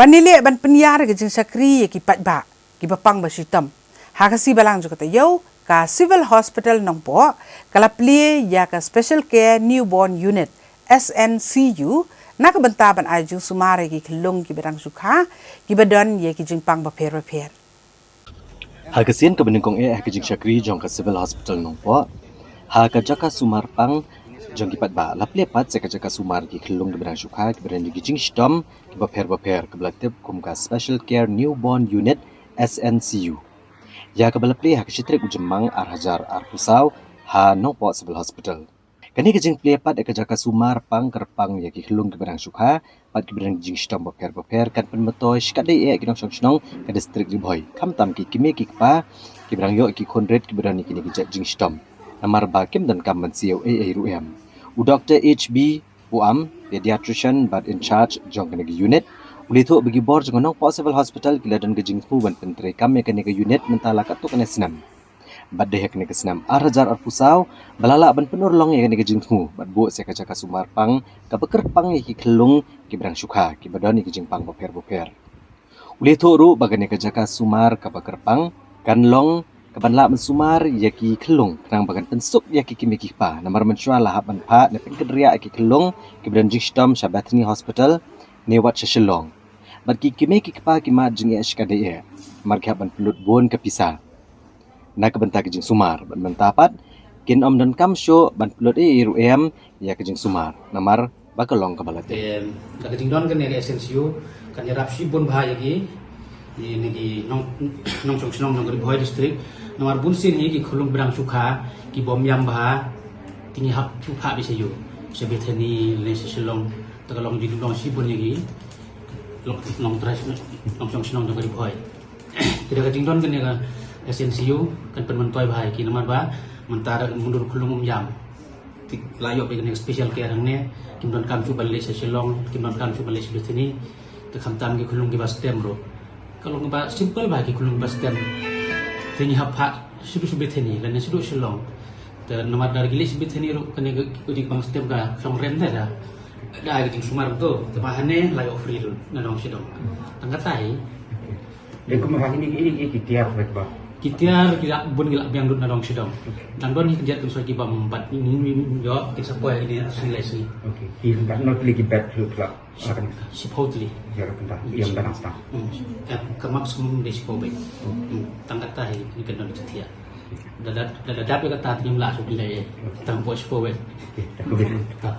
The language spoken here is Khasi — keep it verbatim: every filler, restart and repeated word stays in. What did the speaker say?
Ban ïaleh ban pynïar ïa ka jingshakri ïa ki paidbah kiba pang ba shitom, ha ka sngi Balang jong ka taïew, ka Civil Hospital Nongpoh ka la plie ïa ka Special Care Newborn Unit, S N C U, na ka bynta ban ai jingsumar ïa ki khyllung kiba dang shu kha, kiba don ïa ki jingpang bapher bapher. Ha ka sien kaba nyngkong eh ha ka jingshakri jong ka Civil Hospital Nongpoh, ha ka jaka sumar pang jong ki paidbah, la plie pat sa ka jaka sumar ki khyllung kiba dang shu kha, kiba don ïa ki jingshitom kiba pher bapher, kaba la tip kum ka Special Care Newborn Unit, S N C U, ïa kaba la plie ha ka shi tarik u Jymmang ar hajar arphew saw ha Nongpoh Civil Hospital. Kane ka jingplie pat ïa ka jaka sumar pang kyrpang ïa ki khyllung kiba dang shu kha bad kiba don jingshitom bapher bapher kan pynmyntoi shikatdei eh ki nongshong shnong ka distrik Ri Bhoi, khamtam ki kmie ki kpa kiba dang ïoh ïa ki khun rit kiba don ïa kine ki jait jingshitom, namar ba kim donkam ban siew ei ei ruh em. U Doktor H B Puam, pediatrician bad in charge jong kane ka unit, u la ïathuh ba ki bor jong ka Nongpoh Civil Hospital ki la don ka jingthmu ban pyntreikam ïa kane ka unit mynta la katto katne snem. Bad dei ha kane ka snem ar hajar arphew saw ba la lah ban pynurlong ïa kane ka jingthmu bad buh sa ka jaka sumar pang kaba kyrpang ïa ki khyllung kiba dang shu kha, kiba don ïa ki jingpang bapher bapher. U la ïathuh ruh ba kane ka jaka sumar kaba kyrpang kan long kaban lah ban sumar ïa ki khyllung khnang ba kan pynsuk ïa ki kmie ki kpa, namar mynshuwa la hap ban phah ne pynkynriah ïa ki khyllung kiba don jingshitom sha Bethany Hospital ne wat sha Shillong. Bad ki kmie ki kpa ki mad jingeh shikatdei eh, namar ki hap ban pynlut bun ka pisa na ka bynta ka jingsumar, bad mynta pat kin ym donkam shuh ban pynlut ei ei ruh em ïa ka jingsumar, namar ba ka long kaba la teh. Em, da ka jingdon kane ka S N C U kan ïarap shibun bha ïa ki, ïa kine ki nong, nongshong shnong jong ka Ri Bhoi District, namar bunsien hi ki khyllung ba dang shu kha ki bym ïam bha, te ngi hap shu phah beit sha ïew, sha Bethany lane sha Shillong, te ka long jingdon shibun ïa ki long, long trai, nongshong shnong jong ka Ri Bhoi. Te da ka jingdon kane ka S N C U kan pynmyntoi bha ïa ki, namar ba mynta da ka munduk khyllung um ïam. Te la ïoh beit kane ka special care hangne, kim donkam shuh ban leit sha Shillong, kim donkam shuh ban leit sha Bethany. Te khamtam ki khyllung kiba stem ruh, ka long kaba simple bha ki khyllung kiba stem. Te ngi hap phah shaduh sha Bethany lane shaduh Shillong. Te namar da ki leit sha Bethany ruh kane ka, ki khyllung kiba stem ka shong rem da da. Da ka jingsumar to, te ba hangne la ïoh free ruh na dong sha dong. Tang katta hi. Dei kumba ha kine ki, ki, ki tiar bad ba. Ki tiar ki la bun, ki la biang lut na dong sha dong. Dang don hi ki tiar kan soi ki bam bad ni, ni, ni, yo, ki sa poi ni asli lai sini. Okay. Ki bad not li ki bad lut la. Akan. Shiphew tylli. Ya, kan ta. Yang dah nang stang. Hmm. Eh, ka maximum dei shiphew bad. Hmm. Tang katta hi ni kan don ki tiar. Da, da, da, da, da, katta ni la shu bilai. Tang poi shiphew bad. Okay. Tak.